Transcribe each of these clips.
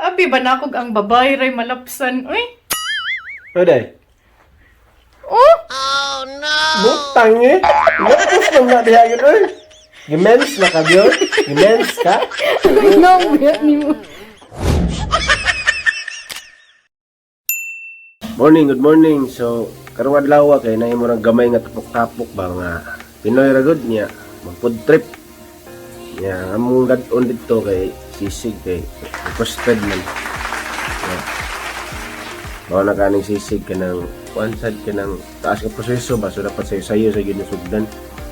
Abi ba na ang babae ray malapsan? Uy. Oday. Oh! Butang eh. Lapos lang na diha yun oy. Gimens na ka yun? Gimens ka? No, ni mo. Morning, good morning. So, karong adlaw kay naay murag gamay nga tapok-tapok ba nga Pinoy ra gud niya, mag food trip. Niya, ang among gad-on didto kay sisig kay requested man. Yeah. Mao na kaning sisig kanang kuan sad kanang taas ka proseso ba, so dapat sayo-sayo sa gyud sugdan.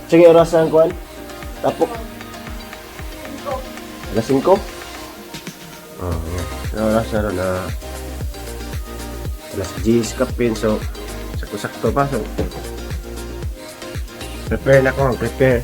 Sige, oras ang kuan. Tapok. Alas 5. Oh, yeah. So, oras na ron, alas 10 kapin, so sakto-sakto pa, so prepare na ko, prepare.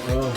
Oh.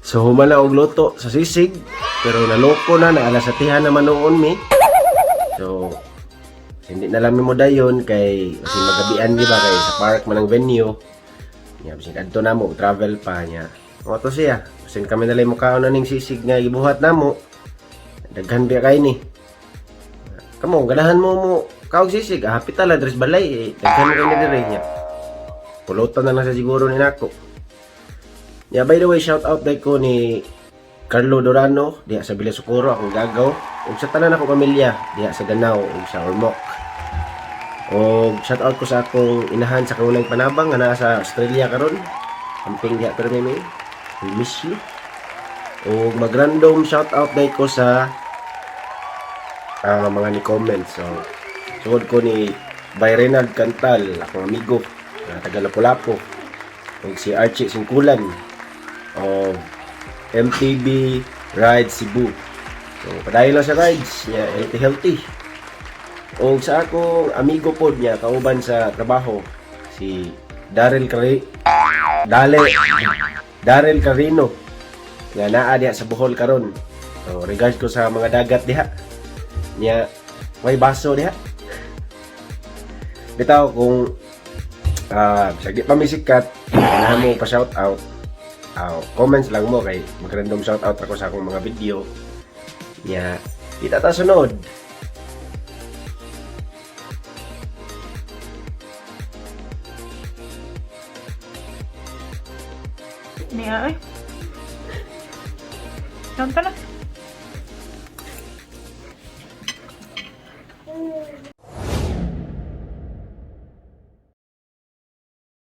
So human na og luto sa sisig, pero naloko na na alas atihan naman noon mi. So hindi na lang mi mo dayon kay kasi magabian, di ba, kay sa park man ang venue. Nya bisin adto na mo travel pa niya. Mo to siya. Bisin kami na lang mukaon na ning sisig nga gibuhat namo. Daghan biya kay ni. Kamo ganahan mo mo kaog sisig, ah, hapit tala dres balay eh. Daghan kay ni dire niya. Pulutan na lang sa siguro ni nako. Yeah, by the way, shout out dai ko ni Carlo Dorano diha sa Villa Socorro, akong gagaw, ug sa tanan akong pamilya diha sa Danao ug sa Ormoc. Og shout out ko sa akong inahan sa kaunang panabang nga naa sa Australia karon. Amping diha pero mi. We miss you. Og mag-random shout out dai ko sa mga ni comment. So, sugod ko ni By Renald Cantal, akong amigo na taga Lapu-Lapu. Og si Archie Singkulan o MTB Ride Cebu. So, padayon lang sa rides niya, healthy healthy. O sa akong amigo pod niya, kauban sa trabaho, si Daryl Cari Dale Daryl Carino nga naa diha sa Bohol karon. So, regards ko sa mga dagat diha. Niya, may baso diha. Bitaw kung bisag di pa mi sikat, ganahan mo pa shout out, comments lang mo kay mag-random shout out ako sa akong mga video. Nya, kita ta sunod. Niya ay. Kanta na.